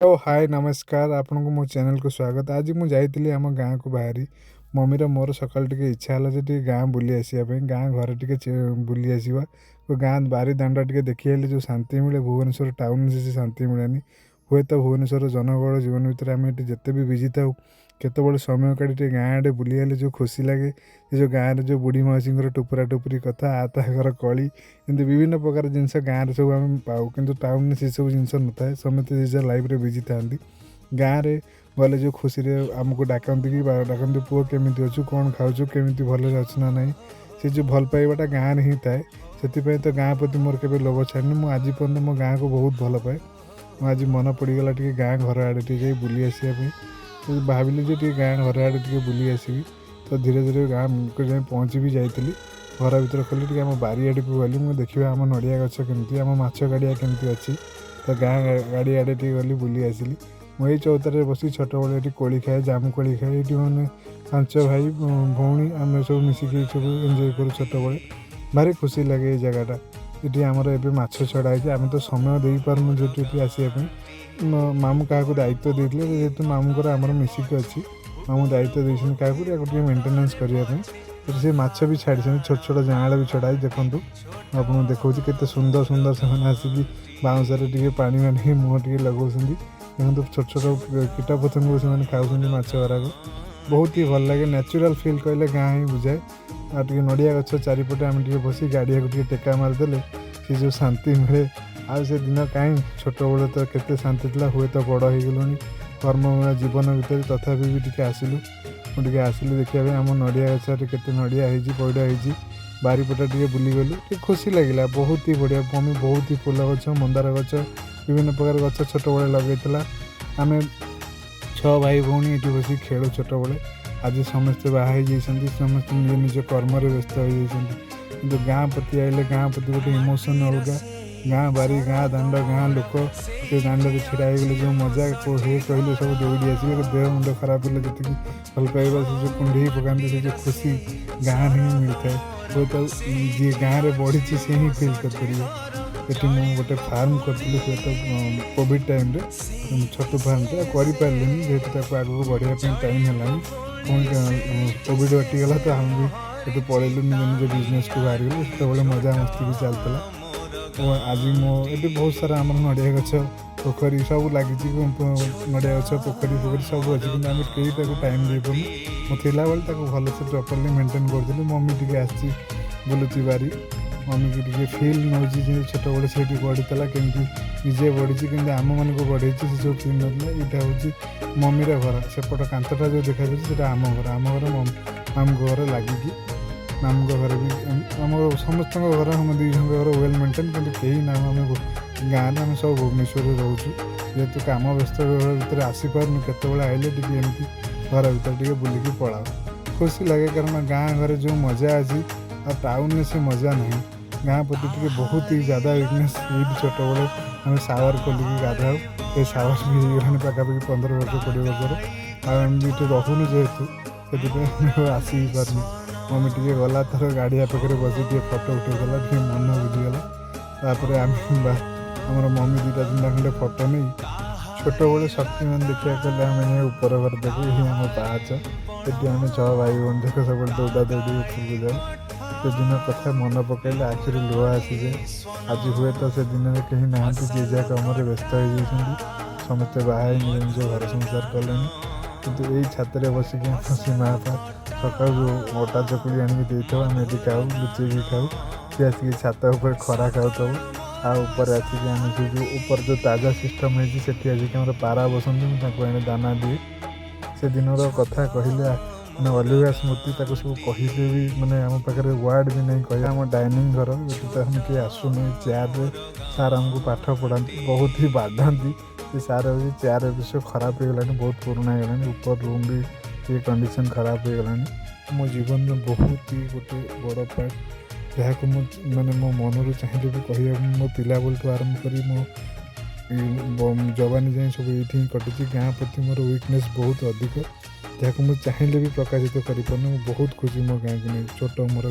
ଓ ହାଏ, ନମସ୍କାର, ଆପଣଙ୍କୁ ମୋ ଚ୍ୟାନେଲକୁ ସ୍ୱାଗତ। ଆଜି ମୁଁ ଯାଇଥିଲି ଆମ ଗାଁକୁ ବାହାରି। ମମିର ମୋର ସକାଳୁ ଟିକେ ଇଚ୍ଛା ହେଲା ଯେ ଟିକେ ଗାଁ ବୁଲି ଆସିବା ପାଇଁ, ଗାଁ ଘରେ ଟିକେ ବୁଲି ଆସିବା। ଗାଁ ବାରି ଦାଣ୍ଡ ଟିକେ ଦେଖି ହେଲେ ଯେଉଁ ଶାନ୍ତି ମିଳେ, ଭୁବନେଶ୍ୱର ଟାଉନରେ ସେ ଶାନ୍ତି ମିଳେନି। ହୁଏତ ଭୁବନେଶ୍ୱର ଜନଗହଳ ଜୀବନ ଭିତରେ ଆମେ ଏଠି ଯେତେ ବି ବିଜି ଥାଉ, କେତେବେଳେ ସମୟ କାଢ଼ି ଟିକେ ଗାଁ ଆଡ଼େ ବୁଲି ଆଇଲେ ଯେଉଁ ଖୁସି ଲାଗେ, ସେ ଯେଉଁ ଗାଁରେ ଯେଉଁ ବୁଢ଼ୀ ମାଉସୀଙ୍କର ଟୁପୁରା ଟୁପୁରି କଥା, ଆ ତା ଘର କଳି, ଏମିତି ବିଭିନ୍ନ ପ୍ରକାର ଜିନିଷ ଗାଁରେ ସବୁ ଆମେ ପାଉ। କିନ୍ତୁ ଟାଉନରେ ସେସବୁ ଜିନିଷ ନଥାଏ। ସମସ୍ତେ ନିଜ ଲାଇଫରେ ବିଜି ଥାଆନ୍ତି। ଗାଁରେ ଗଲେ ଯେଉଁ ଖୁସିରେ ଆମକୁ ଡାକନ୍ତି କି ଡାକନ୍ତି, "ପୁଅ, କେମିତି ଅଛୁ? କ'ଣ ଖାଉଛୁ? କେମିତି, ଭଲରେ ଅଛୁ ନା ନାହିଁ?" ସେ ଯେଉଁ ଭଲ ପାଇବାଟା ଗାଁରେ ହିଁ ଥାଏ। ସେଥିପାଇଁ ତ ଗାଁ ପ୍ରତି ମୋର କେବେ ଲୋଭ ଛାଡ଼ିନି। ମୁଁ ଆଜି ପର୍ଯ୍ୟନ୍ତ ମୋ ଗାଁକୁ ବହୁତ ଭଲ ପାଏ। ମୁଁ ଆଜି ମନ ପଡ଼ିଗଲା ଟିକେ ଗାଁ ଘର ଆଡ଼େ ଟିକେ ଯାଇ ବୁଲି ଆସିବା ପାଇଁ। ତ ଭାବିଲି ଯେ ଟିକେ ଗାଁ ଘର ଆଡ଼େ ଟିକେ ବୁଲି ଆସିବି। ତ ଧୀରେ ଧୀରେ ଗାଁକୁ ଯାଇ ପହଞ୍ଚି ବି ଯାଇଥିଲି। ଘର ଭିତରେ ଖୋଲି ଟିକେ ଆମ ବାରିଆଡ଼କୁ ଗଲି ମୁଁ, ଦେଖିବା ଆମ ନଡ଼ିଆ ଗଛ କେମିତି, ଆମ ମାଛ ଗାଡ଼ିଆ କେମିତି ଅଛି। ତ ଗାଁ ଗାଡ଼ି ଆଡ଼େ ଟିକେ ଗଲି, ବୁଲି ଆସିଲି। ମୁଁ ଏଇ ଚଉତରାରେ ବସି ଛୋଟବେଳେ ଏଠି କୋଳି ଖାଏ, ଜାମୁ କୋଳି ଖାଏ। ଏଇଠି ମାନେ ପାଞ୍ଚ ଭାଇ ଭଉଣୀ ଆମେ ସବୁ ମିଶିକି ସବୁ ଏନ୍ଜୟ କରୁ ଛୋଟବେଳେ। ଭାରି ଖୁସି ଲାଗେ ଏଇ ଜାଗାଟା। ଏଠି ଆମର ଏବେ ମାଛ ଛଡ଼ା ହେଇଛି। ଆମେ ତ ସମୟ ଦେଇପାରୁନୁ ଯେହେତୁ ଏଠି ଆସିବା ପାଇଁ। ମାମୁଁ କାହାକୁ ଦାୟିତ୍ୱ ଦେଇଥିଲେ। ଯେହେତୁ ମାମୁଁଙ୍କର ଆମର ମିଶିକି ଅଛି, ମାମୁଁ ଦାୟିତ୍ୱ ଦେଇଛନ୍ତି କାହାକୁ ୟାକୁ ଟିକେ ମେଣ୍ଟେନାନ୍ସ କରିବା ପାଇଁ। ତ ସେ ମାଛ ବି ଛାଡ଼ିଛନ୍ତି, ଛୋଟ ଛୋଟ ଯାଆଁଳ ବି ଛଡ଼ା ହେଇଛି। ଦେଖନ୍ତୁ, ମୁଁ ଆପଣଙ୍କୁ ଦେଖାଉଛି କେତେ ସୁନ୍ଦର ସୁନ୍ଦର ସେମାନେ ଆସିକି ବାଉଁଶରେ ଟିକେ ପାଣି ମାରିକି ମୁହଁ ଟିକେ ଲଗାଉଛନ୍ତି। ଦେଖନ୍ତୁ, ଛୋଟ ଛୋଟ କୀଟ ପତଙ୍ଗକୁ ସେମାନେ ଖାଉଛନ୍ତି ମାଛ ଗୁଡ଼ାକ। ବହୁତ ହି ଭଲ ଲାଗେ। ନ୍ୟାଚୁରାଲ୍ ଫିଲ୍ କହିଲେ ଗାଁ ହିଁ ବୁଝାଏ। ଆଉ ଟିକେ ନଡ଼ିଆ ଗଛ ଚାରିପଟେ ଆମେ ଟିକେ ବସି ଗାଡ଼ିଆକୁ ଟିକେ ଟେକା ମାରିଦେଲେ ସେ ଯେଉଁ ଶାନ୍ତି ମିଳେ, ଆଉ ସେ ଦିନ କାହିଁ? ଛୋଟବେଳେ ତ କେତେ ଶାନ୍ତି ଥିଲା। ହୁଏତ ବଡ଼ ହେଇଗଲୁଣି କର୍ମମୟ ଜୀବନ ଭିତରେ, ତଥାପି ବି ଟିକେ ଆସିଲୁ। ମୁଁ ଟିକେ ଆସିଲି ଦେଖିବା ପାଇଁ ଆମ ନଡ଼ିଆ ଗଛରେ କେତେ ନଡ଼ିଆ ହେଇଛି, ପଇଡ଼ ହେଇଛି। ବାରିପଟେ ଟିକେ ବୁଲିଗଲୁ, ଟିକେ ଖୁସି ଲାଗିଲା। ବହୁତ ହି ବଢ଼ିଆ। ମମି ବହୁତ ହି ଫୁଲ ଗଛ, ମନ୍ଦାର ଗଛ, ବିଭିନ୍ନ ପ୍ରକାର ଗଛ ଛୋଟବେଳେ ଲଗେଇଥିଲା। ଆମେ ଛଅ ଭାଇ ଭଉଣୀ ଏଠି ବସି ଖେଳୁ ଛୋଟବେଳେ। ଆଜି ସମସ୍ତେ ବାହା ହେଇଯାଇଛନ୍ତି, ସମସ୍ତେ ନିଜ ନିଜ କର୍ମରେ ବ୍ୟସ୍ତ ହେଇଯାଇଛନ୍ତି। କିନ୍ତୁ ଗାଁ ପ୍ରତି ଆଇଲେ ଗାଁ ପ୍ରତି ଗୋଟେ ଇମୋସନ୍ ଅଲଗା। ଗାଁ ବାରି, ଗାଁ ଦାଣ୍ଡ, ଗାଁ ଲୋକ, ସେ ଦାଣ୍ଡରେ ଛିଡ଼ା ହେଇଗଲେ ଯେଉଁ ମଜା, ହେ କହିଲେ ସବୁ ଦୌଡ଼ି ଆସିବେ। ଦେହ ମୁଣ୍ଡ ଖରାପ ହେଲେ ଯେତିକି ଭଲ ପାଇବା, ସେ ଯେଉଁ କୁଣ୍ଢେଇ ପକାନ୍ତି, ସେ ଯେଉଁ ଖୁସି ଗାଁରେ ହିଁ ମିଳିଥାଏ। ହୁଏତ ଯିଏ ଗାଁରେ ବଢ଼ିଛି, ସେ ହିଁ ଫିଲ୍ କରିପାରିବ। ଏଠି ମୁଁ ଗୋଟେ ଫାର୍ମ କରିଥିଲି ହୁଏତ କୋଭିଡ଼ ଟାଇମ୍ରେ, ଛତୁ ଫାର୍ମଟା। କରିପାରିଲିନି, ଯେହେତୁ ତାକୁ ଆଗକୁ ବଢ଼ିବା ପାଇଁ ଟାଇମ୍ ହେଲାନି। ପୁଣି କୋଭିଡ଼ ହଟିଗଲା ତ ଆମେ ବି ଏଠୁ ପଳେଇଲୁ, ନିଜ ନିଜ ବିଜନେସ୍କୁ ବାହାରିଗଲୁ। ସେତେବେଳେ ମଜାମସ୍ତି ବି ଚାଲିଥିଲା। ଓ ଆଜି ମୋ ଏଠି ବହୁତ ସାରା ଆମର ନଡ଼ିଆ ଗଛ, ପୋଖରୀ ସବୁ ଲାଗିଛି। ନଡ଼ିଆ ଗଛ, ପୋଖରୀ ଫୋଖରୀ ସବୁ ଅଛି, କିନ୍ତୁ ଆମେ କେହି ତାକୁ ଟାଇମ୍ ଦେଇପାରୁନୁ। ମୁଁ ଥିଲାବେଳେ ତାକୁ ଭଲସେ ପ୍ରପରଲି ମେଣ୍ଟେନ୍ କରୁଥିଲି। ମମି ଟିକେ ଆସିଛି, ବୁଲୁଛି ବାରି। ମମିକି ଟିକେ ଫିଲ୍ ନେଉଛି ଯେ ଛୋଟବେଳେ ସେଇଠି ବଢ଼ିଥିଲା, କେମିତି ନିଜେ ବଢ଼ିଛି, କେମିତି ଆମମାନଙ୍କୁ ବଢ଼େଇଛି, ସେ ସବୁ ଫିଲ୍ ନେଉଥିଲା। ଏଇଟା ହେଉଛି ମମିର ଘର। ସେପଟ କାନ୍ଥଟା ଯେଉଁ ଦେଖାଯାଉଛି, ସେଇଟା ଆମ ଘର। ଆମ ଘର ମାମୁଁଙ୍କ ଘର ଲାଗିକି। ମାମୁଁଙ୍କ ଘର ବି, ଆମର ସମସ୍ତଙ୍କ ଘର, ଆମ ଦୁଇ ଜଣଙ୍କ ଘର ୱେଲ୍ ମେଣ୍ଟେନ୍। କିନ୍ତୁ କେହି ନାହୁଁ ଆମେ ଗାଁରେ, ଆମେ ସବୁ ଭୁବନେଶ୍ୱରରେ ରହୁଛୁ। ଯେହେତୁ କାମ ବ୍ୟସ୍ତ ଭିତରେ ଆସିପାରୁନୁ, କେତେବେଳେ ଆଇଲେ ଟିକେ ଏମିତି ଘର ଭିତରେ ଟିକେ ବୁଲିକି ପଳାଉ, ଖୁସି ଲାଗେ। କାରଣ ଗାଁ ଘରେ ଯେଉଁ ମଜା ଅଛି, ଆଉ ଟାଉନରେ ସେ ମଜା ନାହିଁ। ଗାଁ ପ୍ରତି ଟିକେ ବହୁତ ହି ଜ୍ୟାଦା ୱିକନେସ୍। ଏଇଠି ଛୋଟବେଳେ ଆମେ ସାୱାର ଖୋଲିକି ଗାଧାଉ। ଏ ସାୱାର ବି ହେଇଗଲାଣି ପାଖାପାଖି 15 ବର୍ଷ, 20 ବର୍ଷର। ଆଉ ଆମେ ବି ଏଠି ରହୁନୁ ଯେହେତୁ, ସେଥିପାଇଁ ଆମେ ଆଉ ଆସି ବି ପାରୁନୁ। ମମି ଟିକେ ଗଲା ଥର ଗାଡ଼ିଆ ପାଖରେ ବସି ଟିକେ ଫଟୋ ଉଠେଇଦେଲା, ଟିକେ ମନ ବୁଝିଗଲା। ତାପରେ ଆମେ ବା ଆମର ମମି ଦୁଇଟା ତିନିଟା ଖଣ୍ଡେ ଫଟୋ ନେଇ। ଛୋଟବେଳେ ଶକ୍ତିମାନ ଦେଖିବାକୁ ଗଲେ ଆମେ ଯାଇ ଉପର ଘର ଦେଖୁ। ଏହି ଆମ ପାହାଚ, ସେଠି ଆମେ ଛଅ ଭାଇ ଭଉଣୀ ଯାକ ସବୁବେଳେ ଦୌଡ଼ା ଦୌଡ଼ି ଉପରକୁ ଯାଉ। ସେଦିନ କଥା ମନେ ପକାଇଲେ ଆଖିରୁ ଲୁହ ଆସିଯାଏ। ଆଜି ହୁଏତ ସେ ଦିନରେ କେହି ନାହାନ୍ତି, ଯିଏ ଯାହା କାମରେ ବ୍ୟସ୍ତ ହେଇଯାଇଛନ୍ତି। ସମସ୍ତେ ବାହା ହେଇ ନିଜ ନିଜ ଘର ସଂସାର କଲେଣି। କିନ୍ତୁ ଏଇ ଛାତରେ ବସିକି ଆମ ସୀମା ବାପା ସକାଳୁ ଅଟା ଚକୁଳି ଆଣିକି ଦେଇଥାଉ, ଆମେ ଏଠି ଖାଉ, ଲୁଚେଇକି ଖାଉ। ସିଏ ଆସିକି ଛାତ ଉପରେ ଖରା ଖାଉଥାଉ। ଆଉ ଉପରେ ଆସିକି ଆମେ ସେ ଯେଉଁ ଉପରେ ଯେଉଁ ତାଜା ସିଷ୍ଟମ୍ ହେଇଛି, ସେଠି ଆସିକି ଆମର ପାରା ବସନ୍ତି, ମୁଁ ତାଙ୍କୁ ଆଣି ଦାନା ଦିଏ। ସେ ଦିନର କଥା କହିଲେ ମାନେ ଅଲଗା ସ୍ମୃତି। ତାକୁ ସବୁ କହିଲେ ବି ମାନେ ଆମ ପାଖରେ ୱାର୍ଡ଼ ବି ନାହିଁ କହିବା। ଆମ ଡାଇନିଂ ଘର, ଏଠି ତ ଆମେ କେହି ଆସୁନୁ। ଏଇ ଚେୟାରରେ ସାର୍ ଆମକୁ ପାଠ ପଢ଼ାନ୍ତି, ବହୁତ ହି ବାଧାନ୍ତି। ସେ ସାର୍ ହେଉଛି, ଚେୟାର ଏବେ ସବୁ ଖରାପ ହେଇଗଲାଣି, ବହୁତ ପୁରୁଣା ହେଇଗଲାଣି। ଉପର ରୁମ୍ ବି ଟିକେ କଣ୍ଡିସନ୍ ଖରାପ ହେଇଗଲାଣି। ମୋ ଜୀବନର ବହୁତ ହି ଗୋଟେ ବଡ଼ ପାର୍ଟ, ଯାହାକୁ ମୁଁ ମାନେ ମୋ ମନରୁ ଚାହିଁଲେ ବି କହିବାକୁ, ମୋ ପିଲାବେଳଠୁ ଆରମ୍ଭ କରି ମୋ ଯବାନୀ ଯାଏଁ ସବୁ ଏଇଠି ହିଁ କଟିଛି। ଗାଁ ପ୍ରତି ମୋର ୱିକନେସ୍ ବହୁତ ଅଧିକ, ଯାହାକୁ ମୁଁ ଚାହିଁଲେ ବି ପ୍ରକାଶିତ କରିପାରୁନି। ମୁଁ ବହୁତ ଖୁସି ମୋ ଗାଁକୁ ନେଇ, ଛୋଟ ମୋର